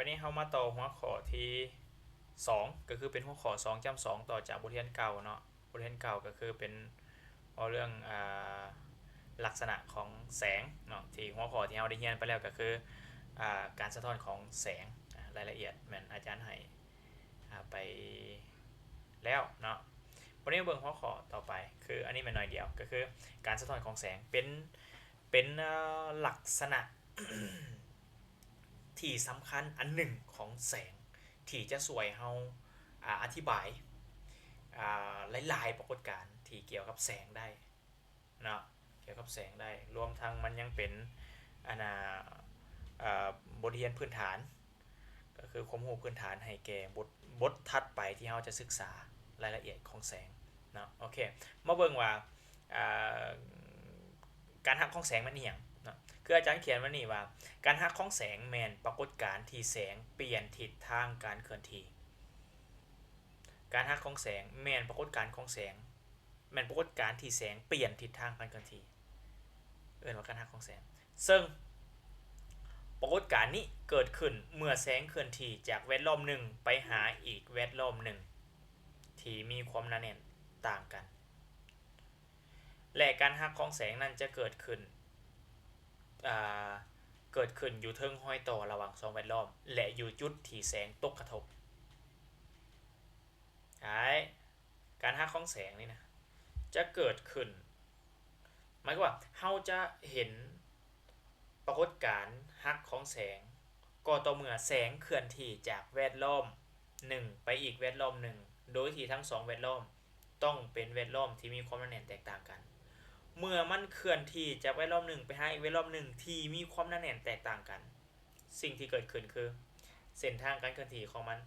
າດນີ້ເຮົາມາຕໍ່ຫົວຂໍ້ທີສອງ ກໍຄືເປັນຫົວຂໍ້ສອງຈ້ຳສອງ ຕໍ່ຈາກບົດຮຽນເກົ່າເນາະ. ບົດຮຽນເກົ່າກໍຄືເປັນເວົ້າເລື່ອງ ອາ ລັກສະນະຂອງແສງເນາະ ທີ່ຫົວຂໍ້ທີ່ເຮົາໄດ້ຮຽນໄປແລ້ວກໍຄື ອາ ການສະທ້ອນຂອງແສງ. ອາ ລາຍລະອຽດແມ່ນອາຈານໃຫ້ ອາ ໄປແລ້ວເນາະ. ບັດນີ້ມາເບິ່ງຫົວຂໍ້ຕໍ່ໄປ ຄືອັນນີ້ແມ່ນໜ້ອຍດຽວ ກໍຄືການສະທ້ອນຂອງແສງ ເປັນ ເປັນ ເອີ ລັກສະນະທີ່ສຳຄັນອັນໜຶ່ງຂອງແສງ ທີ່ຈະຊ່ວຍເຮົາ ອາ ອະທິບາຍ ອາ ຫຼາຍໆປາກົດການທີ່ກ່ຽວກັບແສງໄດ້ເນາະ ກ່ຽວກັບແສງໄດ້ ລວມທັງມັນຍັງເປັນ ອັນນ່າ ເອີ ບົດຮຽນພື້ນຖານ ກໍຄືຄວາມຮູ້ພື້ນຖານໃຫ້ແກ່ບົດ ບົດຖັດໄປທີ່ເຮົາຈະສຶກສາລາຍລະອຽດຂອງແສງເນາະ. ໂອເຄ ມາເບິ່ງວ່າ ອາ ການຫັກຂອງແສງແມ່ນອີ່ຫຍັງເນາະ. ຄືອາຈານຂຽນມານີ້ວ່າ ການຫັກຂອງແສງແມ່ນປາກົດການທີ່ແສງປ່ຽນທິດທາງການເຄື່ອນທີ່. ການຫັກຂອງແສງແມ່ນປາກົດການຂອງແສງ ແມ່ນປາກົດການທີ່ແສງປ່ຽນທິດທາງການເຄື່ອນທີ່ ເອີ້ນວ່າການຫັກຂອງແສງ. ເຊິ່ງປາກົດການນີ້ເກີດຂຶ້ນເມື່ອແສງເຄື່ອນທີ່ຈາກແວດລ້ອມໜຶ່ງໄປຫາອີກແວດລ້ອມໜຶ່ງທີ່ມີຄວາມໜາແໜ້ນຕ່າງກັນ ແລະ ການຫັກຂອງແສງນັ້ນຈະເກີດຂຶ້ນ ອາ ເກີດຂຶ້ນຢູ່ເທິງຮອຍຕໍ່ລະຫວ່າງສອງແວດລ້ອມ ແລະ ຢູ່ຈຸດທີ່ແສງຕົກກະທົບ. ອ້າຍ ການຫັກຂອງແສງນີ້ນະ ຈະເກີດຂຶ້ນ ໝາຍຄວາມວ່າເຮົາຈະເຫັນປາກົດການຫັກຂອງແສງ ກໍຕໍ່ເມື່ອແສງເຄື່ອນທີ່ຈາກແວດລ້ອມໜຶ່ງໄປອີກແວດລ້ອມໜຶ່ງ ໂດຍທີ່ທັງສອງແວດລ້ອມຕ້ອງເປັນແວດລ້ອມທີ່ມີຄວາມໜາແໜ້ນແຕກຕ່າງກັນ. ເມື່ອມັນເຄື່ອນທີ່ຈາກແວດລ້ອມໜຶ່ງໄປຫາອີກແວດລ້ອມໜຶ່ງທີ່ມີຄວາມໜາແໜ້ນແຕກຕ່າງກັນ, ສິ່ງທີ່ເກີດຂຶ້ນຄື ເສັ້ນທາງການເຄື່ອນທີ່ຂອງມັນ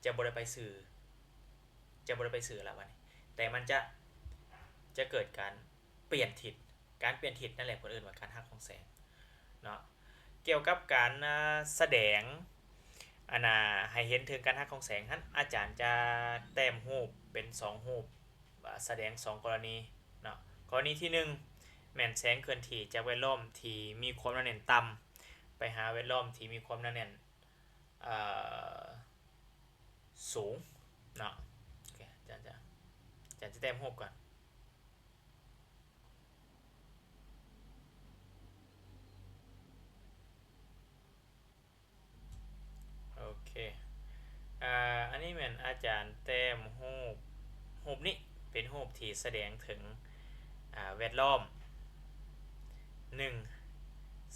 ຈະບໍ່ໄດ້ໄປຊື່ ຈະບໍ່ໄດ້ໄປຊື່ລະບັດນີ້ ແຕ່ມັນຈະ ຈະເກີດການປ່ຽນທິດ. ການປ່ຽນທິດນັ້ນແຫຼະເພິ່ນເອີ້ນວ່າການຫັກຂອງແສງເນາະ. ກ່ຽວກັບການ ອາ ສະແດງ ອັນນ່າ ໃຫ້ເຫັນເຖິງການຫັກຂອງແສງຫັ້ນ ອາຈານຈະແຕ້ມຮູບເປັນສອງຮູບ ອາ ສະແດງສອງກໍລະນີເນາະ. ກໍລະນີທີໜຶ່ງ ແມ່ນແສງເຄື່ອນທີ່ຈາກແວດລ້ອມທີ່ມີຄວາມໜາແໜ້ນຕ່ຳ ໄປຫາແວດລ້ອມທີ່ມີຄວາມໜາແໜ້ນ ເອີ ສູງເນາະ. ໂອເຄ ອາຈານຈະ ອາຈານຈະແຕ້ມຮູບກ່ອນ. ໂອເຄ ອາ ອັນນີ້ແມ່ນອາຈານແຕ້ມຮູບ ຮູບນີ້ເປັນຮູບທີ່ສະແດງເຖິງ ອາ ແວດລ້ອມໜຶ່ງ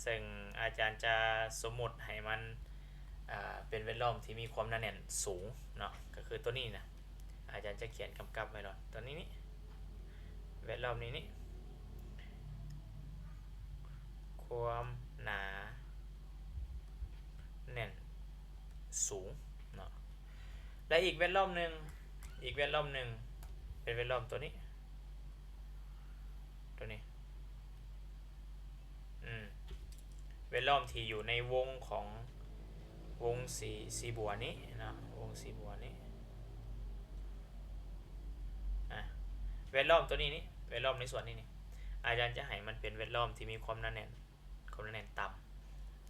ເຊິ່ງອາຈານຈະສົມມຸດໃຫ້ມັນ ອາ ເປັນແວດລ້ອມທີ່ມີຄວາມໜາແໜ້ນສູງເນາະ ກໍຄືຕົວນີ້ນະ ອາຈານຈະຂຽນກຳກັບໄວ້ໂລດ ຕົວນີ້ນີ້ ແວດລ້ອມນີ້ນີ້ ຄວາມໜາແໜ້ນສູງເນາະ. ແລະ ອີກແວດລ້ອມໜຶ່ງ ອີກແວດລ້ອມໜຶ່ງ ເປັນແວດລ້ອມຕົວນີ້ ຕົວນີ້ ອືມ ແວດລ້ອມທີ່ຢູ່ໃນວົງຂອງ ວົງສີ ສີບົວນີ້ເນາະ ວົງສີບົວນີ້ ອາ ແວດລ້ອມຕົວນີ້ນີ້ ແວດລ້ອມໃນສ່ວນນີ້ນີ້ ອາຈານຈະໃຫ້ມັນເປັນແວດລ້ອມທີ່ມີຄວາມໜາແໜ້ນ ຄວາມໜາແໜ້ນຕ່ຳ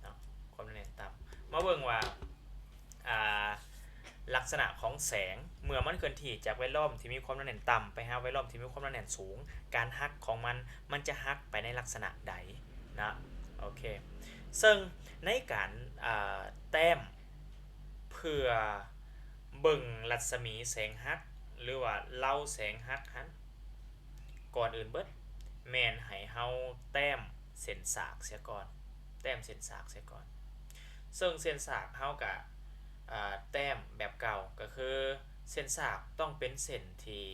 ເນາະ ຄວາມໜາແໜ້ນຕ່ຳ. ມາເບິ່ງວ່າ ອາ ລັກສະນະຂອງແສງ ເມື່ອມັນເຄື່ອນທີ່ຈາກແວດລ້ອມທີ່ມີຄວາມໜາແໜ້ນຕ່ຳໄປຫາແວດລ້ອມທີ່ມີຄວາມໜາແໜ້ນສູງ ການຫັກຂອງມັນ ມັນຈະຫັກໄປໃນລັກສະນະໃດເນາະ. ໂອເຄ ເຊິ່ງໃນການ ອາ ແຕ້ມເພື່ອເບິ່ງລັດສະໝີແສງຫັກ ຫຼືວ່າເລົາແສງຫັກຫັ້ນ ກ່ອນອື່ນເບິດ ແມ່ນໃຫ້ເຮົາແຕ້ມເສັ້ນສາກເສຍກ່ອນ ແຕ້ມເສັ້ນສາກເສຍກ່ອນ. ເຊິ່ງເສັ້ນສາກເຮົາກະ ອາ ແຕ້ມແບບເກົ່າ ກໍຄືເສັ້ນສາກຕ້ອງເປັນເສັ້ນທີ່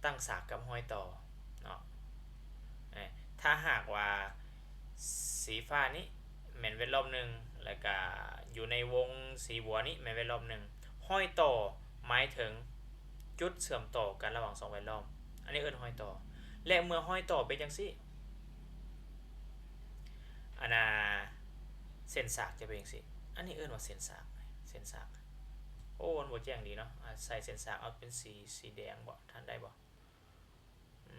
ຕັ້ງສາກກັບຮອຍຕໍ່ເນາະ. ເອີ ຖ້າຫາກວ່າສີຟ້ານີ້ແມ່ນແວດລ້ອມໜຶ່ງ ແລ້ວກະຢູ່ໃນວົງສີບົວນີ້ແມ່ນແວດລ້ອມໜຶ່ງ ຮອຍຕໍ່ໝາຍເຖິງຈຸດເຊື່ອມຕໍ່ກັນລະຫວ່າງສອງແວດລ້ອມ ອັນນີ້ເອີ້ນຮອຍຕໍ່. ແລະ ເມື່ອຮອຍຕໍ່ເປັນຈັ່ງຊີ້ ອັນນ່າ ເສັ້ນສາກຈະເປັນຈັ່ງຊີ້ ອັນນີ້ເອີ້ນວ່າເສັ້ນສາກ ເສັ້ນສາກ. ໂອ້ ມັນບໍ່ແຈ້ງດີເນາະ ອາ ໃສ່ເສັ້ນສາກ ເອົາເປັນສີ ສີແດງບໍ ທ່ານໄດ້ບໍ? ອື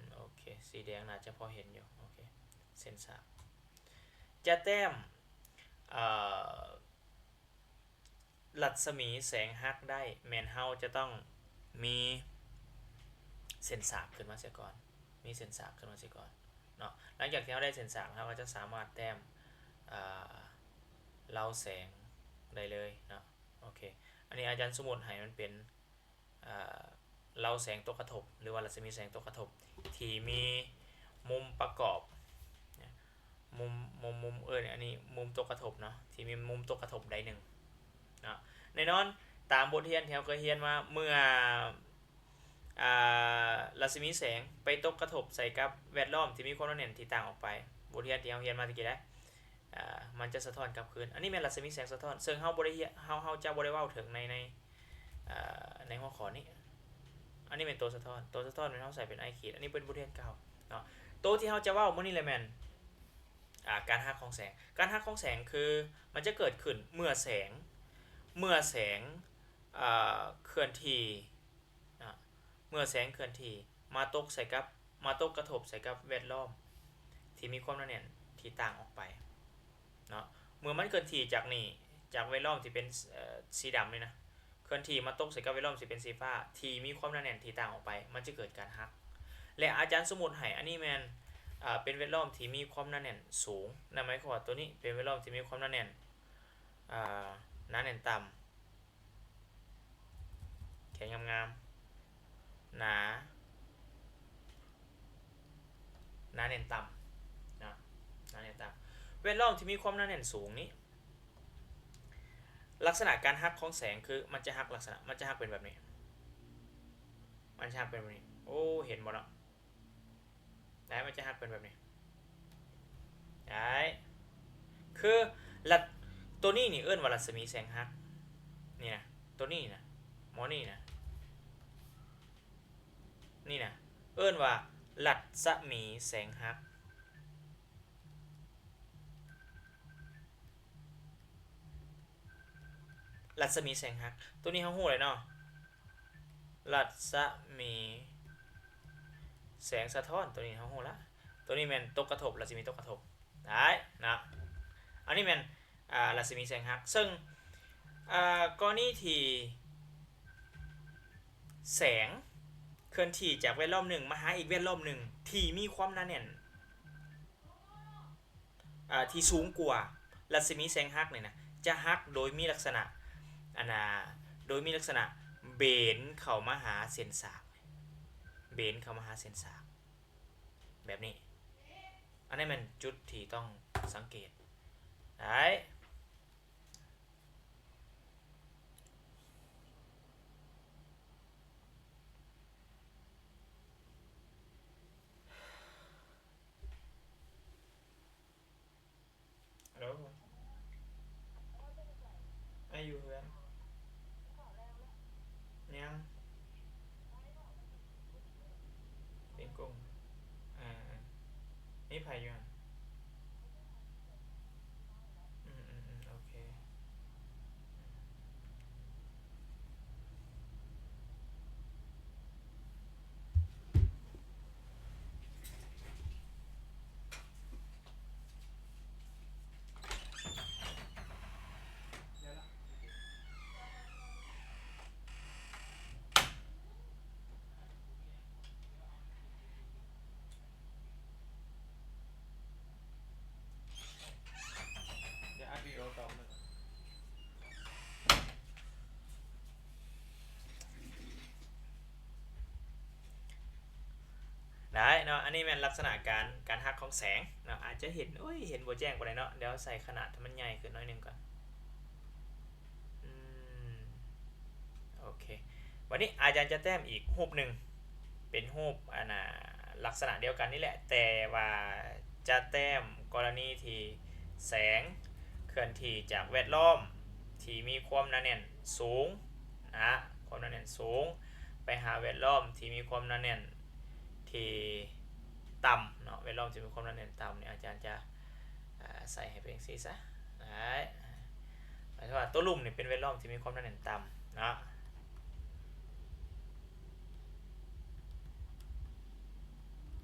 ມ ໂອເຄ ສີແດງໜ້າຈະພໍເຫັນຢູ່. ໂອເຄ ເສັ້ນສາກ ຈະແຕ້ມ ເອີ ລັດສະໝີແສງຫັກໄດ້ ແມ່ນເຮົາຈະຕ້ອງມີເສັ້ນສາກຂຶ້ນມາເສຍກ່ອນ, ມີເສັ້ນສາກຂຶ້ນມາເສຍກ່ອນເນາະ. ຫຼັງຈາກທີ່ເຮົາໄດ້ເສັ້ນສາກ ເຮົາກໍຈະສາມາດແຕ້ມ ເອີ ເລົາແສງໄດ້ເລີຍເນາະ. ໂອເຄ ອັນນີ້ອາຈານສົມມຸດໃຫ້ມັນເປັນ ເອີ ເລົາແສງຕົກກະທົບ ຫຼືວ່າລັດສະໝີແສງຕົກກະທົບ ທີ່ມີມຸມປະກອບ ມຸມ ມຸມ ມຸມ ເອີ້ນອັນນີ້ມຸມຕົກກະທົບເນາະ ທີ່ມີມຸມຕົກກະທົບໃດໜຶ່ງເນາະ. ແນ່ນອນ ຕາມບົດຮຽນທີ່ເຮົາເຄີຍຮຽນມາ ເມື່ອ ອາ ລັດສະໝີແສງໄປຕົກກະທົບໃສ່ກັບແວດລ້ອມທີ່ມີຄວາມໜາແໜ້ນທີ່ຕ່າງອອກໄປ, ບົດຮຽນທີ່ເຮົາຮຽນມາຕະກີ້ແຫຼະ ອາ ມັນຈະສະທ້ອນກັບຄືນ. ອັນນີ້ແມ່ນລັດສະໝີແສງສະທ້ອນ ເຊິ່ງເຮົາບໍ່ໄດ້ ເຮົາ ເຮົາຈະບໍ່ໄດ້ເວົ້າເຖິງໃນ ໃນ ເອີ ໃນຫົວຂໍ້ນີ້. ອັນນີ້ແມ່ນໂຕສະທ້ອນ, ໂຕສະທ້ອນແມ່ນເຮົາໃສ່ເປັນໄອຂີດ. ອັນນີ້ເປັນບົດຮຽນເກົ່າເນາະ. ໂຕທີ່ເຮົາຈະເວົ້າມື້ນີ້ແຫຼະແມ່ນ ອາ ການຫັກຂອງແສງ. ການຫັກຂອງແສງຄື ມັນຈະເກີດຂຶ້ນເມື່ອແສງ ເມື່ອແສງ ເອີ ເຄື່ອນທີ່ ເນາະ ເມື່ອແສງເຄື່ອນທີ່ມາຕົກໃສ່ກັບ ມາຕົກກະທົບໃສ່ກັບແວດລ້ອມທີ່ມີຄວາມໜາແໜ້ນທີ່ຕ່າງອອກໄປເນາະ. ເມື່ອມັນເຄື່ອນທີ່ຈາກນີ້ ຈາກແວດລ້ອມທີ່ເປັນ ເອີ ສີດຳນີ້ນະ ເຄື່ອນທີ່ມາຕົກໃສ່ກັບແວດລ້ອມທີ່ເປັນສີຟ້າ ທີ່ມີຄວາມໜາແໜ້ນທີ່ຕ່າງອອກໄປ ມັນຈະເກີດການຫັກ. ແລະ ອາຈານສົມມຸດໃຫ້ອັນນີ້ແມ່ນ ເປັນແວດລ້ອມທີ່ມີຄວາມໜາແໜ້ນສູງ. ນັ້ນໝາຍຄວາມວ່າໂຕນີ້ເປັນແວດລ້ອມທີ່ມີຄວາມໜາແໜ້ນ ອາ ໜາແໜ້ນຕ່ຳ ຂຽນງາມໆ ໜາ ໜາແໜ້ນຕ່ຳເນາະ ໜາແໜ້ນຕ່ຳ. ແວດລ້ອມທີ່ມີຄວາມໜາແໜ້ນສູງນີ້ ລັກສະນະການຫັກຂອງແສງຄື ມັນຈະຫັກລັກສະນະ ມັນຈະຫັກເປັນແບບນີ້ ມັນຈະຫັກເປັນແບບນີ້. ໂອ້ ເຫັນບໍ່ເນາະ? ໄດ້ ມັນຈະຫັກເປັນແບບນີ້ ໄດ້ ຄືລັດ ໂຕນີ້ນີ້ເອີ້ນວ່າລັດສະໝີແສງຫັກ ນີ້ນະ ໂຕນີ້ນະ ໝໍນີ້ນະ ນີ້ນະ ເອີ້ນວ່າລັດສະໝີແສງຫັກ. ລັດສະໝີແສງຫັກ ໂຕນີ້ເຮົາຮູ້ແລ້ວເນາະ ລັດສະໝີແສງສະທ້ອນ ໂຕນີ້ເຮົາຮູ້ລະ ໂຕນີ້ແມ່ນຕົກກະທົບ ລັດສະໝີຕົກກະທົບ ໄດ້ນະ. ອັນນີ້ແມ່ນ ອາ ລັດສະໝີແສງຫັກ ເຊິ່ງ ອາ ກໍລະນີທີ່ແສງເຄື່ອນທີ່ຈາກແວດລ້ອມໜຶ່ງມາຫາອີກແວດລ້ອມໜຶ່ງທີ່ມີຄວາມໜາແໜ້ນ ອາ ທີ່ສູງກວ່າ ລັດສະໝີແສງຫັກນີ້ນະ ຈະຫັກໂດຍມີລັກສະນະ ອັນນາ ໂດຍມີລັກສະນະເບນເຂົ້າມາຫາເສັ້ນສາກ ເບນເຂົ້າມາຫາເສັ້ນສາກ ແບບນີ້. ອັນນີ້ແມ່ນຈຸດທີ່ຕ້ອງສັງເກດໄດ້. ອາ ຢູ່ເຮືອນ ຍັງ ເປັນກົງ ເອີ ເອີ ມີໃຜຢູ່ຫັ້ນ? ອືມ ອືມ ອືມ ໂອເຄ. ໄດ້ເນາະ ອັນນີ້ແມ່ນລັກສະນະການ ການຫັກຂອງແສງເນາະ ອາດຈະເຫັນ ໂອ້ຍ ເຫັນບໍ່ແຈ້ງປານໃດເນາະ ດຽວໃສ່ຂະໜາດໃຫ້ມັນໃຫຍ່ຂຶ້ນໜ້ອຍໜຶ່ງກ່ອນ. ອືມ ໂອເຄ ບາດນີ້ອາຈານຈະແຕ້ມອີກຮູບໜຶ່ງ ເປັນຮູບ ອັນນ່າ ລັກສະນະດຽວກັນນີ້ແຫຼະ ແຕ່ວ່າຈະແຕ້ມກໍລະນີທີ່ແສງເຄື່ອນທີ່ຈາກແວດລ້ອມທີ່ມີຄວາມໜາແໜ້ນສູງນະ ຄວາມໜາແໜ້ນສູງ ໄປຫາແວດລ້ອມທີ່ມີຄວາມໜາແໜ້ນທີ່ຕ່ຳເນາະ ແວດລ້ອມທີ່ມີຄວາມໜາແໜ້ນຕ່ຳນີ້ ອາຈານຈະ ອາ ໃສ່ໃຫ້ເປັນຈັ່ງຊີ້ຊະ ໄດ້ ໝາຍເຖິງວ່າຕົວລຸ່ມນີ້ເປັນແວດລ້ອມທີ່ມີຄວາມໜາແໜ້ນຕ່ຳເນາະ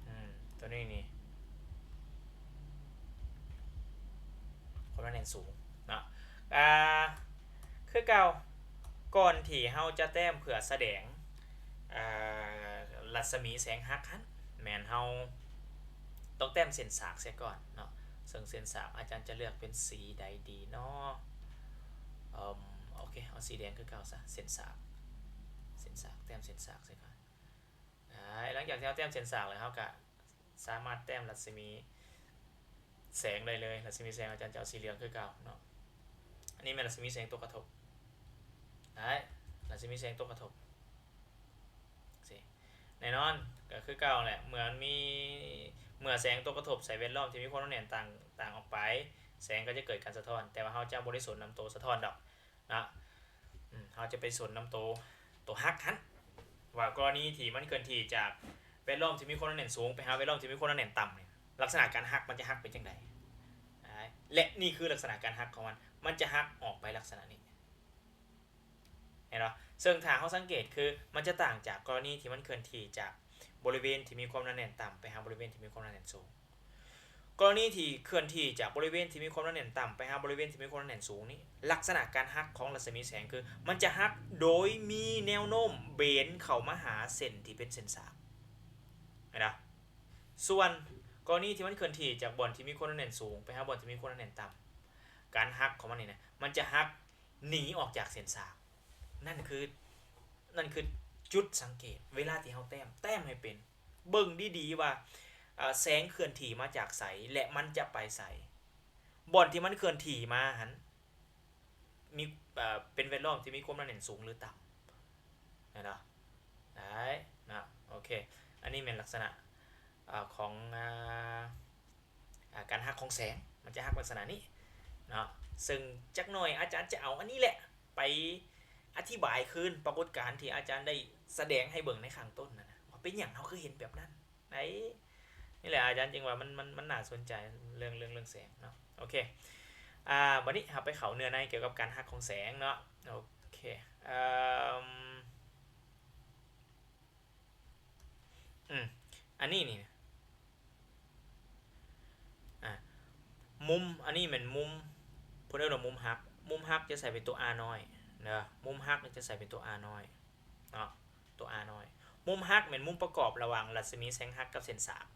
ອືມ ຕົວນີ້ນີ້ ຄວາມໜາແໜ້ນສູງ ອ່າ ຄືເກົ່າ, ກ່ອນທີ່ເຮົາຈະແຕ້ມເພື່ອສະແດງ ອ່າ ລັດສະໝີແສງຫັກຫັ້ນ, ແມ່ນເຮົາຕ້ອງແຕ້ມເສັ້ນສາກເສຍກ່ອນເນາະ. ເຊິ່ງເສັ້ນສາກອາຈານຈະເລືອກເປັນສີໃດດີເນາະ? ເອີ່ມ ໂອເຄ, ເອົາສີແດງຄືເກົ່າຊະ. ເສັ້ນສາກ ເສັ້ນສາກ, ແຕ້ມເສັ້ນສາກເສຍກ່ອນ. ອ່າ ຫຼັງຈາກທີ່ເຮົາແຕ້ມເສັ້ນສາກແລ້ວ, ເຮົາກະສາມາດແຕ້ມລັດສະໝີແສງໄດ້ເລີຍ. ລັດສະໝີແສງອາຈານຈະເອົາສີເຫຼືອງຄືເກົ່າເນາະ. ອັນນີ້ແມ່ນລັດສະໝີແສງຕົກກະທົບ. ໄດ້, ລັດສະໝີແສງຕົກກະທົບ. ຊີ້ ແນ່ນອນ ກໍຄືເກົ່າແຫຼະ, ເມື່ອມັນມີ ເມື່ອແສງຕົກກະທົບໃສ່ແວດລ້ອມທີ່ມີຄວາມໜາແໜ້ນຕ່າງ ຕ່າງອອກໄປ, ແສງກໍຈະເກີດການສະທ້ອນ, ແຕ່ວ່າເຮົາຈະບໍ່ໄດ້ສົນນຳໂຕສະທ້ອນດອກເນາະ. ອືມ ເຮົາຈະໄປສົນນຳໂຕ ໂຕຫັກຫັ້ນ ວ່າກໍລະນີທີ່ມັນເຄື່ອນທີ່ຈາກແວດລ້ອມທີ່ມີຄວາມໜາແໜ້ນສູງໄປຫາແວດລ້ອມທີ່ມີຄວາມໜາແໜ້ນຕ່ຳນີ້, ລັກສະນະການຫັກມັນຈະຫັກເປັນຈັ່ງໃດ? ອ່າ ແລະ ນີ້ຄືລັກສະນະການຫັກຂອງມັນ, ມັນຈະຫັກອອກໄປລັກສະນະນີ້. ເຫັນບໍ່? ເຊິ່ງຖ້າເຮົາສັງເກດ ຄືມັນຈະຕ່າງຈາກກໍລະນີທີ່ມັນເຄື່ອນທີ່ຈາກບໍລິເວນທີ່ມີຄວາມໜາແໜ້ນຕ່ຳໄປຫາບໍລິເວນທີ່ມີຄວາມໜາແໜ້ນສູງ. ກໍລະນີທີ່ເຄື່ອນທີ່ຈາກບໍລິເວນທີ່ມີຄວາມໜາແໜ້ນຕ່ຳໄປຫາບໍລິເວນທີ່ມີຄວາມໜາແໜ້ນສູງນີ້, ລັກສະນະການຫັກຂອງລັດສະໝີແສງ ຄືມັນຈະຫັກໂດຍມີແນວໂນ້ມເບນເຂົ້າມາຫາເສັ້ນທີ່ເປັນເສັ້ນສາກ. ເຫັນບໍ່? ສ່ວນກໍລະນີທີ່ມັນເຄື່ອນທີ່ຈາກບ່ອນທີ່ມີຄວາມໜາແໜ້ນສູງໄປຫາບ່ອນທີ່ມີຄວາມໜາແໜ້ນຕ່ຳ, ການຫັກຂອງມັນນີ້ນະ ມັນຈະຫັກ ໜີອອກຈາກເສັ້ນສາກ. ນັ້ນຄື ນັ້ນຄືຈຸດສັງເກດ ເວລາທີ່ເຮົາແຕ້ມ, ແຕ້ມໃຫ້ເປັນ, ເບິ່ງດີໆວ່າ ເອີ່ ແສງເຄື່ອນທີ່ມາຈາກໃສ ແລະ ມັນຈະໄປໃສ. ບ່ອນທີ່ມັນເຄື່ອນທີ່ມາຫັ້ນ ມີ ເອີ່ ເປັນແວດລ້ອມທີ່ມີຄວາມໜາແໜ້ນສູງ ຫຼື ຕ່ຳ ແມ່ນບໍ່? ໄດ້ເນາະ. ໂອເຄ, ອັນນີ້ແມ່ນລັກສະນະ ເອີ່ ຂອງ ອ່າ ອ່າ ການຫັກຂອງແສງ ມັນຈະຫັກລັກສະນະນີ້ເນາະ. ເຊິ່ງຈັກໜ່ອຍອາຈານຈະເອົາອັນນີ້ແຫຼະໄປອະທິບາຍຄືນ ປາກົດການທີ່ອາຈານໄດ້ສະແດງໃຫ້ເບິ່ງໃນຂ້າງຕົ້ນນັ້ນນະ ວ່າເປັນຫຍັງເຮົາຄືເຫັນແບບນັ້ນ. ໄດ້ ນີ້ແຫຼະ ອາຈານຈຶ່ງວ່າມັນ ມັນ ມັນໜ້າສົນໃຈເລື່ອງ ເລື່ອງ ເລື່ອງແສງເນາະ. ໂອເຄ ອ່າ ບັດນີ້ເຮົາໄປເຂົ້າເນື້ອໃນກ່ຽວກັບການຫັກຂອງແສງເນາະ. ໂອເຄ ເອີ່ມ ອືມ ອັນນີ້ນີ້ ອ່າ ມຸມ ອັນນີ້ແມ່ນມຸມ ເພິ່ນເອີ້ນວ່າມຸມຫັກ. ມຸມຫັກຈະໃສ່ເປັນຕົວ R ນ້ອຍເດີ, ມຸມຫັກຈະໃສ່ເປັນຕົວ R ນ້ອຍເນາະ, ຕົວ R ນ້ອຍ. ມຸມຫັກແມ່ນມຸມປະກອບລະຫວ່າງລັດສະໝີແສງຫັກກັບເສັ້ນສາກ.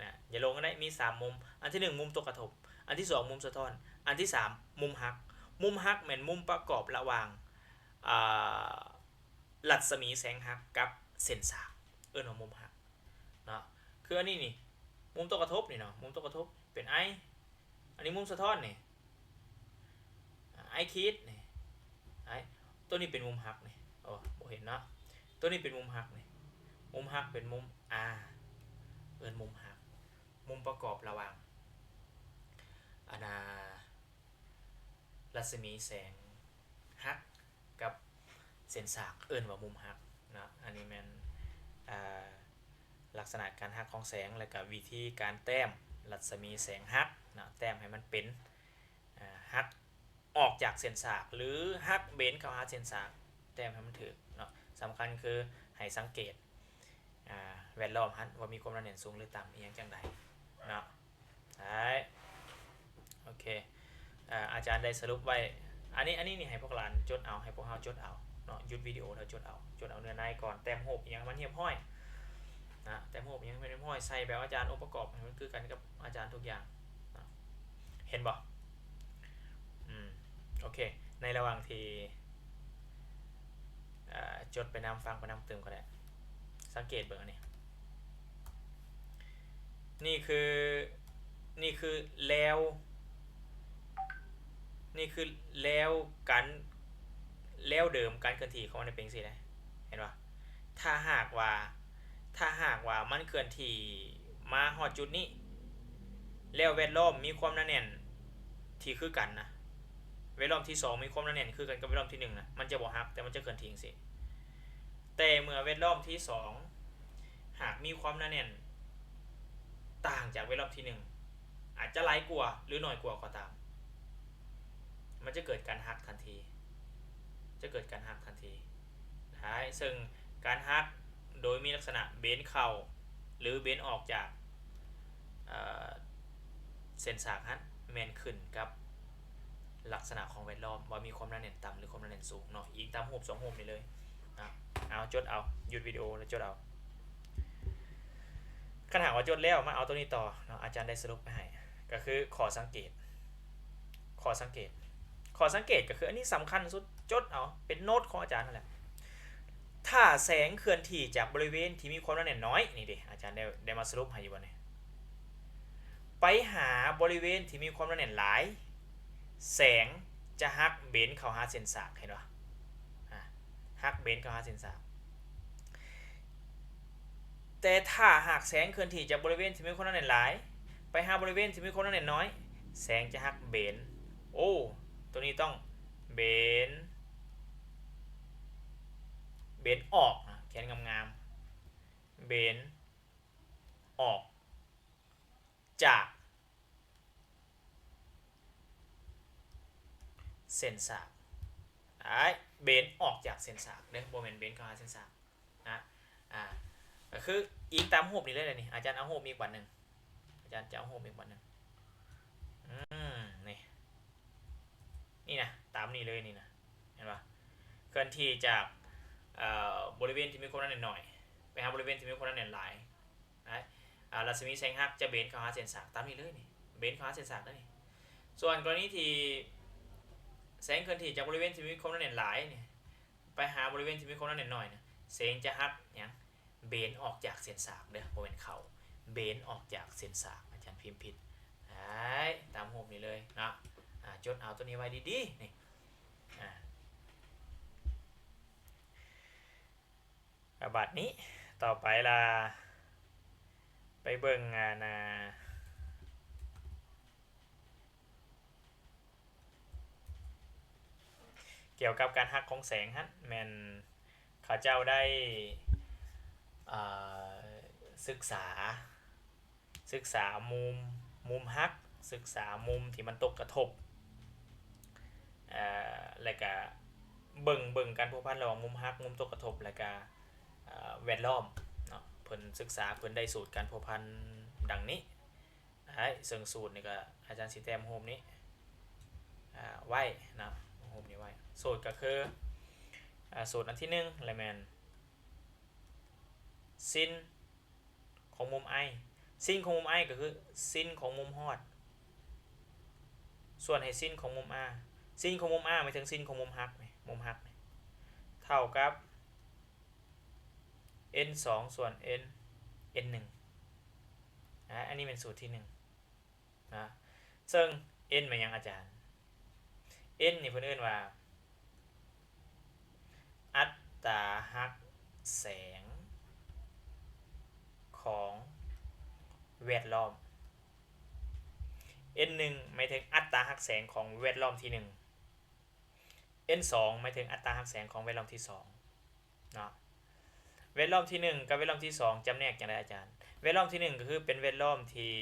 ນະ ຢ່າຫຼົງກັນໄດ້ ມີສາມມຸມ. ອັນທີໜຶ່ງ ມຸມຕົກກະທົບ, ອັນທີສອງ ມຸມສະທ້ອນ, ອັນທີສາມ ມຸມຫັກ. ມຸມຫັກແມ່ນມຸມປະກອບລະຫວ່າງ ອ່າ ລັດສະໝີແສງຫັກກັບເສັ້ນສາກ ເອີ້ນວ່າມຸມຫັກເນາະ. ຄືອັນນີ້ນີ້ ມຸມຕົກກະທົບນີ້ເນາະ, ມຸມຕົກກະທົບເປັນ I. ອັນນີ້ມຸມສະທ້ອນນີ້ I ຂີດນີ້ I. ຕົວນີ້ເປັນມຸມຫັກນີ້ ໂອ້ ບໍ່ເຫັນເນາະ. ຕົວນີ້ເປັນມຸມຫັກນີ້, ມຸມຫັກເປັນມຸມ R ເອີ້ນມຸມຫັກ, ມຸມປະກອບລະຫວ່າງ ອັນນ່າ ລັດສະໝີແສງຫັກກັບເສັ້ນສາກ ເອີ້ນວ່າມຸມຫັກເນາະ. ອັນນີ້ແມ່ນ ອ່າ ລັກສະນະການຫັກຂອງແສງ ແລະ ກະວິທີການແຕ້ມລັດສະໝີແສງຫັກເນາະ, ແຕ້ມໃຫ້ມັນເປັນ ອ່າ ຫັກອອກຈາກເສັ້ນສາກ ຫຼື ຫັກເບນເຂົ້າຫາເສັ້ນສາກ, ແຕ້ມໃຫ້ມັນຖືກເນາະ. ສຳຄັນຄືໃຫ້ສັງເກດ ອ່າ ແວດລ້ອມຫັ້ນວ່າມີຄວາມໜາແໜ້ນສູງ ຫຼື ຕ່ຳ ອີ່ຫຍັງຈັ່ງໃດເນາະ. ໄດ້ ໂອເຄ ອາ ອາຈານໄດ້ສະຫຼຸບໄວ້ ອັນນີ້ ອັນນີ້ນີ້ໃຫ້ພວກຫຼານຈົດເອົາ ໃຫ້ພວກເຮົາຈົດເອົາເນາະ, ຢຸດວິດີໂອແລ້ວຈົດເອົາ ຈົດເອົາເນື້ອໃນກ່ອນ, ແຕ້ມຮູບອີ່ຫຍັງໃຫ້ມັນຮຽບຮ້ອຍນະ, ແຕ້ມຮູບອີ່ຫຍັງໃຫ້ມັນຮຽບຮ້ອຍ, ໃສ່ແບບອາຈານ ອົງປະກອບໃຫ້ມັນຄືກັນກັບອາຈານທຸກຢ່າງນະ. ເຫັນບໍ່? ອືມ ໂອເຄ ໃນລະຫວ່າງທີ່ ເອີ່ ຈົດໄປນຳ ຟັງໄປນຳຕື່ມກໍໄດ້. ສັງເກດເບິ່ງອັນນີ້ ນີ້ຄື ນີ້ຄືແລວ ນີ້ຄືແລວການ ແລວເດີມການເຄື່ອນທີ່ຂອງມັນເປັນຈັ່ງຊີ້ເດ້ ເຫັນບໍ່? ຖ້າຫາກວ່າ ຖ້າຫາກວ່າມັນເຄື່ອນທີ່ມາຮອດຈຸດນີ້ ແລ້ວແວດລ້ອມມີຄວາມໜາແໜ້ນທີ່ຄືກັນນະ, ແວດລ້ອມທີສອງມີຄວາມໜາແໜ້ນຄືກັນກັບແວດລ້ອມທີໜຶ່ງນະ, ມັນຈະບໍ່ຫັກ ແຕ່ມັນຈະເຄື່ອນທີ່ຈັ່ງຊີ້. ແຕ່ເມື່ອແວດລ້ອມທີສອງຫາກມີຄວາມໜາແໜ້ນຕ່າງຈາກແວດລ້ອມທີໜຶ່ງ ອາດຈະຫຼາຍກວ່າ ຫຼື ໜ້ອຍກວ່າກໍຕາມ, ມັນຈະເກີດການຫັກທັນທີ ຈະເກີດການຫັກທັນທີ. ຊຶ່ງການຫັກໂດຍມີລັກສະນະເບນເຂົ້າ ຫຼື ເບນອອກຈາກ ເອີ່ ເສັ້ນສາກຫັ້ນ ແມ່ນຂຶ້ນກັບ ລັກສະນະຂອງແວດລ້ອມ ວ່າມີຄວາມໜາແໜ້ນຕ່ຳ ຫຼື ຄວາມໜາແໜ້ນສູງເນາະ, ອີງຕາມຮູບສອງຮູບນີ້ເລີຍເນາະ. ເອົາ ຈົດເອົາ, ຢຸດວິດີໂອແລ້ວຈົດເອົາ. ຄັນຫາກວ່າຈົດແລ້ວ ມາເອົາໂຕນີ້ຕໍ່ເນາະ, ອາຈານໄດ້ສະຫຼຸບໄປໃຫ້ ກໍຄືຂໍ້ສັງເກດ, ຂໍ້ສັງເກດ, ຂໍ້ສັງເກດກໍຄືອັນນີ້ສຳຄັນສຸດ, ຈົດເອົາ ເປັນໂນ້ດຂອງອາຈານນັ້ນແຫຼະ. ຖ້າແສງເຄື່ອນທີ່ຈາກບໍລິເວນທີ່ມີຄວາມໜາແໜ້ນໜ້ອຍ, ນີ້ເດ ອາຈານໄດ້ ໄດ້ມາສະຫຼຸບໃຫ້ຢູ່ບໍ່ນີ້? ໄປຫາບໍລິເວນທີ່ມີຄວາມໜາແໜ້ນຫຼາຍ, ແສງຈະຫັກເບນເຂົ້າຫາເສັ້ນສາກ, ເຫັນບໍ່? ອາ ຫັກເບນເຂົ້າຫາເສັ້ນສາກ. ແຕ່ຖ້າຫາກແສງເຄື່ອນທີ່ຈາກບໍລິເວນທີ່ມີຄວາມໜາແໜ້ນຫຼາຍ ໄປຫາບໍລິເວນທີ່ມີຄວາມໜາແໜ້ນໜ້ອຍ, ແສງຈະຫັກເບນ, ໂອ້ ໂຕນີ້ຕ້ອງເບນ, ເບນອອກ, ຂຽນງາມໆ, ເບນອອກຈາກເສັ້ນສາກ, ອ້າຍ ເບນອອກຈາກເສັ້ນສາກເດີ້, ບໍ່ແມ່ນເບນເຂົ້າຫາເສັ້ນສາກ. ນະ ອາ ກໍຄືອີງຕາມຮູບນີ້ເລີຍແຫຼະນີ້. ອາຈານເອົາຮູບອີກບັດໜຶ່ງ, ອາຈານຈະເອົາຮູບອີກບັດໜຶ່ງ. ອືມ ນີ້ ນີ້ນະ ຕາມນີ້ເລີຍນີ້ນະ, ເຫັນບໍ່? ເຄື່ອນທີ່ຈາກ ເອີ ບໍລິເວນທີ່ມີຄວາມໜາແໜ້ນໜ້ອຍ ໄປຫາບໍລິເວນທີ່ມີຄວາມໜາແໜ້ນຫຼາຍນະ, ອາ ລັດສະໝີແສງຫັກຈະເບນເຂົ້າຫາເສັ້ນສາກ, ຕາມນີ້ເລີຍນີ້, ເບນເຂົ້າຫາເສັ້ນສາກເລີຍນີ້. ສ່ວນກໍລະນີທີ່ແສງເຄື່ອນທີ່ຈາກບໍລິເວນທີ່ມີຄວາມໜາແໜ້ນຫຼາຍນີ້ ໄປຫາບໍລິເວນທີ່ມີຄວາມໜາແໜ້ນໜ້ອຍນະ, ແສງຈະຫັກຫຍັງ? ເບນອອກຈາກເສັ້ນສາກເດີ້, ບໍ່ແມ່ນເຂົ້າ, ເບນອອກຈາກເສັ້ນສາກ. ອາຈານພິມຜິດ, ໄດ້ ຕາມຮູບນີ້ເລີຍເນາະ. ອາ ຈົດເອົາໂຕນີ້ໄວ້ດີໆ ນີ້. ອາ ອາ ບາດນີ້ຕໍ່ໄປລະ ໄປເບິ່ງ ອາ ນາ ກ່ຽວກັບການຫັກຂອງແສງຫັ້ນ ແມ່ນເຂົາເຈົ້າໄດ້ ເອີ ສຶກສາ, ສຶກສາມຸມ, ມຸມຫັກ, ສຶກສາມຸມທີ່ມັນຕົກກະທົບ, ເອີ ແລ້ວກະເບິ່ງ, ເບິ່ງການພົວພັນລະຫວ່າງມຸມຫັກ, ມຸມຕົກກະທົບ ແລ້ວກະ ເອີ ແວດລ້ອມເນາະ. ເພິ່ນສຶກສາ, ເພິ່ນໄດ້ສູດການພົວພັນດັ່ງນີ້. ເຊິ່ງສູດນີ້ກໍອາຈານຊິແຕ້ມຮູບນີ້ ອາ ໄວ້ເນາະ, ຮູບນີ້ໄວ້. ສູດກໍຄື ອາ ສູດອັນທີໜຶ່ງ ລະແມ່ນຊິນຂອງມຸມໄອ, ຊິນຂອງມຸມໄອກໍຄືຊິນຂອງມຸມຮອດ ສ່ວນໃຫ້ຊິນຂອງມຸມອາ, ຊິນຂອງມຸມອາໝາຍເຖິງຊິນຂອງມຸມຫັກນີ້, ມຸມຫັກນີ້ ເທົ່າກັບ ເອັນສອງ ສ່ວນ ເອັນ ເອັນໜຶ່ງ ອາ ອັນນີ້ແມ່ນສູດທີໜຶ່ງນະ. ເຊິ່ງ N ແມ່ນຫຍັງອາຈານ? N ນີ້ເພິ່ນເອີ້ນວ່າອັດຕາຮັກແສງຂອງແວດລ້ອມ. N ໜຶ່ງໝາຍເຖິງອັດຕາຮັກແສງຂອງແວດລ້ອມທີໜຶ່ງ. N ສອງໝາຍເຖິງອັດຕາຮັກແສງຂອງແວດລ້ອມທີສອງເນາະ. ແວດລ້ອມທີໜຶ່ງກັບແວດລ້ອມທີສອງຈຳແນກຈັ່ງໃດອາຈານ? ແວດລ້ອມທີໜຶ່ງກໍຄືເປັນແວດລ້ອມທີ່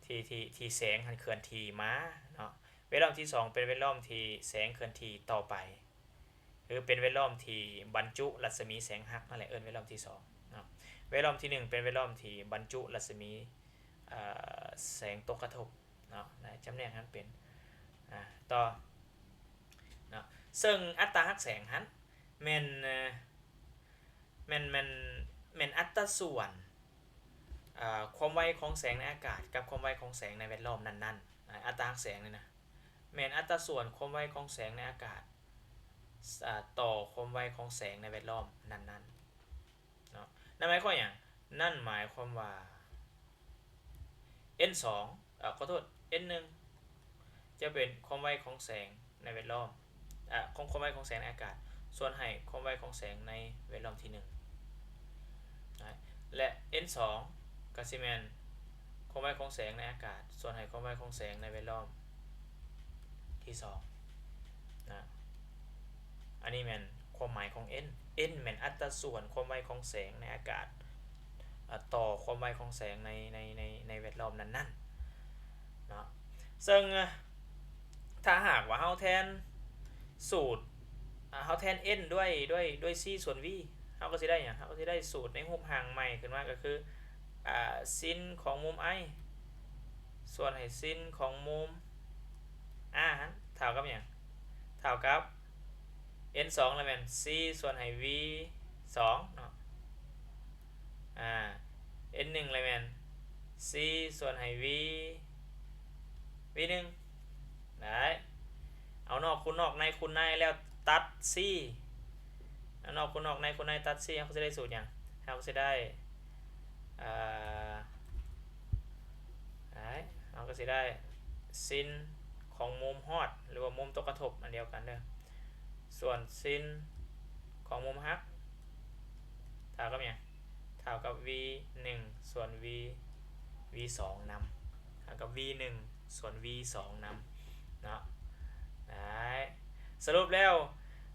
ທີ່ ທີ່ ທີ່ແສງຫັ້ນເຄື່ອນທີ່ມາເນາະ, ແວດລ້ອມທີສອງເປັນແວດລ້ອມທີ່ແສງເຄື່ອນທີ່ຕໍ່ໄປ ຫຼື ເປັນແວດລ້ອມທີ່ບັນຈຸລັດສະໝີແສງຮັກນັ້ນແຫຼະ ເອີ້ນແວດລ້ອມທີສອງເນາະ. ແວດລ້ອມທີໜຶ່ງເປັນແວດລ້ອມທີ່ບັນຈຸລັດສະໝີ ເອີ ແສງຕົກກະທົບ ເນາະ ຈຳແນກຫັ້ນເປັນ ອາ ຕໍ່ເນາະ. ເຊິ່ງອັດຕາຮັກແສງຫັ້ນແມ່ນ ແມ່ນ ແມ່ນ ແມ່ນອັດຕາສ່ວນ ອາ ຄວາມໄວຂອງແສງໃນອາກາດກັບຄວາມໄວຂອງແສງໃນແວດລ້ອມນັ້ນໆ. ອາ ອັດຕາຮັກແສງນີ້ນະ ແມ່ນອັດຕາສ່ວນຄວາມໄວຂອງແສງໃນອາກາດ ອາ ຕໍ່ຄວາມໄວຂອງແສງໃນແວດລ້ອມນັ້ນໆ. ເນາະ ນັ້ນໝາຍຄວາມຫຍັງ? ນັ້ນໝາຍຄວາມວ່າ N ສອງ ເອີ ຂໍໂທດ N ໜຶ່ງ ຈະເປັນຄວາມໄວຂອງແສງໃນແວດລ້ອມ ເອີ ຂອງຄວາມໄວຂອງແສງໃນອາກາດ ສ່ວນໃຫ້ຄວາມໄວຂອງແສງໃນແວດລ້ອມທີໜຶ່ງ ນະ ແລະ N ສອງ ກໍຊິແມ່ນຄວາມໄວຂອງແສງໃນອາກາດ ສ່ວນໃຫ້ຄວາມໄວຂອງແສງໃນແວດລ້ອມທີສອງ ນະ. ອັນນີ້ແມ່ນຄວາມໝາຍຂອງ N. N ແມ່ນອັດຕາສ່ວນຄວາມໄວຂອງແສງໃນອາກາດ ອາ ຕໍ່ຄວາມໄວຂອງແສງໃນ ໃນ ໃນ ໃນແວດລ້ອມນັ້ນໆ ເນາະ. ເຊິ່ງ ອາ ຖ້າຫາກວ່າເຮົາແທນສູດ ອາ ເຮົາແທນ N ດ້ວຍ ດ້ວຍ ດ້ວຍ C ສ່ວນ V ເຮົາກໍຊິໄດ້ຫຍັງ? ເຮົາກໍຊິໄດ້ສູດໃນຮູບຮ່າງໃໝ່ຂຶ້ນມາ ກໍຄື ອາ ຊິນຂອງມຸມ I ສ່ວນໃຫ້ຊິນຂອງມຸມ R ຫັ້ນ ເທົ່າກັບຫຍັງ? ເທົ່າກັບ n ສອງລະແມ່ນ c ສ່ວນໃຫ້ v ສອງເນາະ ອາ n ໜຶ່ງລະແມ່ນ c ສ່ວນໃຫ້ v v ໜຶ່ງ ໄດ້ ເອົານອກຄູນນອກ ໃນຄູນໃນ ແລ້ວຕັດ c ເອົານອກຄູນນອກ ໃນຄູນໃນ ຕັດ c ເຮົາກໍຊິໄດ້ສູດຫຍັງ? ເຮົາກໍຊິໄດ້ ເອີ ເຮົາກໍຊິໄດ້ ຊິນຂອງມຸມຮອດ ຫຼືວ່າມຸມຕົວກະທົບ ອັນດຽວກັນເດີ ສ່ວນຊິນຂອງມຸມຫັກ ເທົ່າກັບຫຍັງ? ເທົ່າກັບ v ໜຶ່ງ ສ່ວນ v v ສອງນຳ ເທົ່າກັບ v ໜຶ່ງ ສ່ວນ v ສອງນຳເນາະ ໄດ້ ສະຫຼຸບແລ້ວ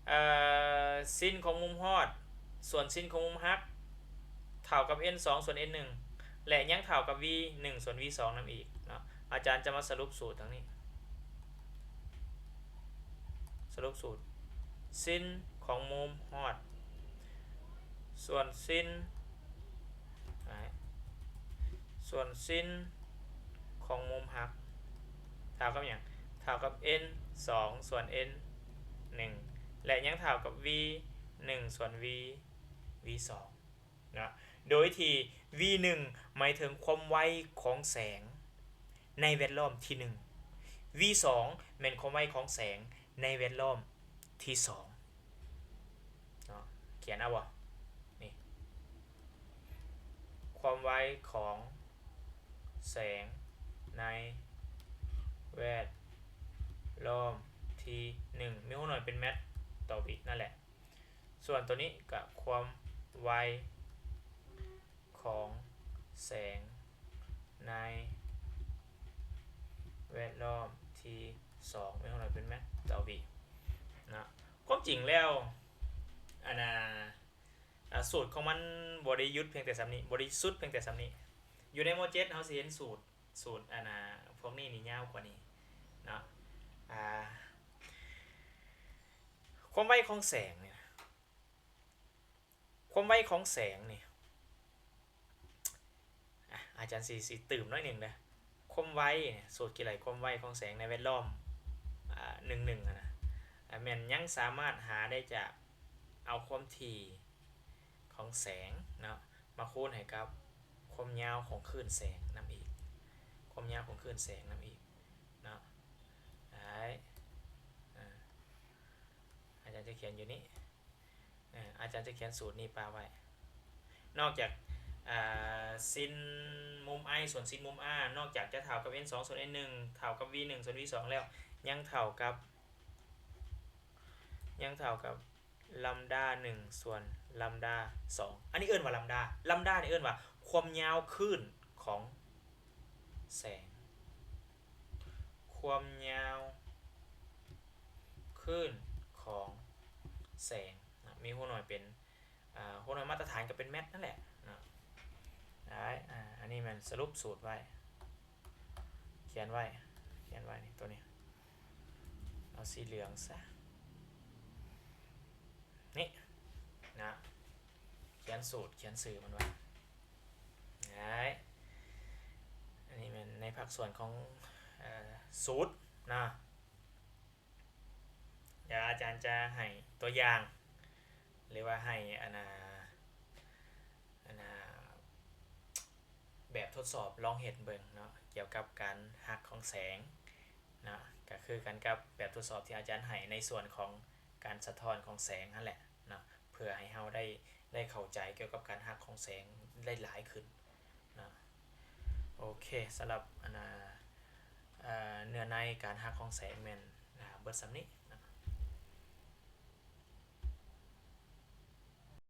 ເອີ ຊິນຂອງມຸມຮອດ ສ່ວນຊິນຂອງມຸມຫັກ ເທົ່າກັບ n ສອງ ສ່ວນ n ໜຶ່ງ ແລະ ຍັງເທົ່າກັບ v ໜຶ່ງ ສ່ວນ v ສອງນຳອີກເນາະ ອາຈານຈະມາສະຫຼຸບສູດທາງນີ້ ສະຫຼຸບສູດ ຊິນຂອງມຸມຮອດ ສ່ວນຊິນ ສ່ວນຊິນຂອງມຸມຫັກ ເທົ່າກັບຫຍັງ? ເທົ່າກັບ n ສອງ ສ່ວນ n ໜຶ່ງ ແລະ ຍັງເທົ່າກັບ v ໜຶ່ງ ສ່ວນ v v ສອງເນາະ ໂດຍທີ່ v ໜຶ່ງ ໝາຍເຖິງຄວາມໄວຂອງແສງໃນແວດລ້ອມທີໜຶ່ງ v ສອງ ແມ່ນຄວາມໄວຂອງແສງໃນແວດລ້ອມທີສອງເນາະ ຂຽນເອົາບໍ່? ນີ້ ຄວາມໄວຂອງແສງໃນແວດລ້ອມທີໜຶ່ງ ມີຮູ້ໜ່ວຍເປັນແມັດຕໍ່ວິນັ້ນແຫຼະ ສ່ວນໂຕນີ້ກະຄວາມໄວຂອງແສງໃນແວດລ້ອມທີສອງ ມີຮູ້ໜ່ວຍເປັນແມັດຕໍ່ວິເນາະ ຄວາມຈິງແລ້ວ ອັນນ່າ ອາ ສູດຂອງມັນບໍ່ໄດ້ຢຸດພຽງແຕ່ສ່ຳນີ້ ບໍ່ໄດ້ສຸດພຽງແຕ່ສ່ຳນີ້ ຢູ່ໃນ ມໍເຈັດ ເຮົາຊິເຫັນສູດ ສູດ ອັນນ່າ ພວກນີ້ນີ້ຍາວກວ່ານີ້ເນາະ ອາ ຄວາມໄວຂອງແສງນີ້ ຄວາມໄວຂອງແສງນີ້ ອາ ອາຈານຊິ ຊິຕື່ມໜ້ອຍໜຶ່ງເດີ ຄວາມໄວນີ້ ສູດຄິດໄລ່ຄວາມໄວຂອງແສງໃນແວດລ້ອມ ອາ ໜຶ່ງໜຶ່ງຫັ້ນນະ ອາ ແມ່ນຍັງສາມາດຫາໄດ້ຈາກເອົາຄວາມຖີ່ຂອງແສງເນາະ ມາຄູນໃຫ້ກັບຄວາມຍາວຂອງຄື້ນແສງນຳອີກ ຄວາມຍາວຂອງຄື້ນແສງນຳອີກເນາະ ໄດ້ ອາ ອາຈານຈະຂຽນຢູ່ນີ້ ອາ ອາຈານຈະຂຽນສູດນີ້ປະໄວ້ ນອກຈາກ ອາ ຊິນມຸມ i ສ່ວນຊິນມຸມ r ນອກຈາກຈະເທົ່າກັບ n ສອງ ສ່ວນ n ໜຶ່ງ ເທົ່າກັບ v ໜຶ່ງ ສ່ວນ v ສອງແລ້ວ ຍັງເທົ່າກັບ ຍັງເທົ່າກັບລຳດາໜຶ່ງ ສ່ວນລຳດາສອງ ອັນນີ້ເອີ້ນວ່າລຳດາ ລຳດານີ້ເອີ້ນວ່າຄວາມຍາວຄື້ນຂອງແສງ ຄວາມຍາວຄື້ນຂອງແສງນະ ມີຮູ້ໜ່ວຍເປັນ ອາ ຫົວໜ່ວຍມາດຕະຖານກໍເປັນແມັດນັ້ນແຫຼະເນາະ ໄດ້ ອາ ອັນນີ້ແມ່ນສະຫຼຸບສູດໄວ້ ຂຽນໄວ້ ຂຽນໄວ້ນີ້ ໂຕນີ້ ເອົາສີເຫຼືອງຊະ ນີ້ນະ ຂຽນສູດ ຂຽນຊື່ມັນໄວ້ ໄດ້ ອັນນີ້ແມ່ນໃນພາກສ່ວນຂອງ ເອີ ສູດນະ. ດຽວອາຈານຈະໃຫ້ຕົວຢ່າງ ຫຼືວ່າໃຫ້ອັນນ່າ ອັນນ່າ ແບບທົດສອບລອງເຮັດເບິ່ງເນາະ ກ່ຽວກັບການຫັກຂອງແສງເນາະ ກະຄືກັນກັບແບບທົດສອບທີ່ອາຈານໃຫ້ໃນສ່ວນຂອງການສະທ້ອນຂອງແສງຫັ້ນແຫຼະເນາະ ເພື່ອໃຫ້ເຮົາໄດ້ ໄດ້ເຂົ້າໃຈກ່ຽວກັບການຫັກຂອງແສງໄດ້ຫຼາຍຂຶ້ນເນາະ. ໂອເຄ ສຳລັບອັນນ່າ ເອີ ເນື້ອໃນການຫັກຂອງແສງແມ່ນ ອາ ເບິດສ່ຳນີ້.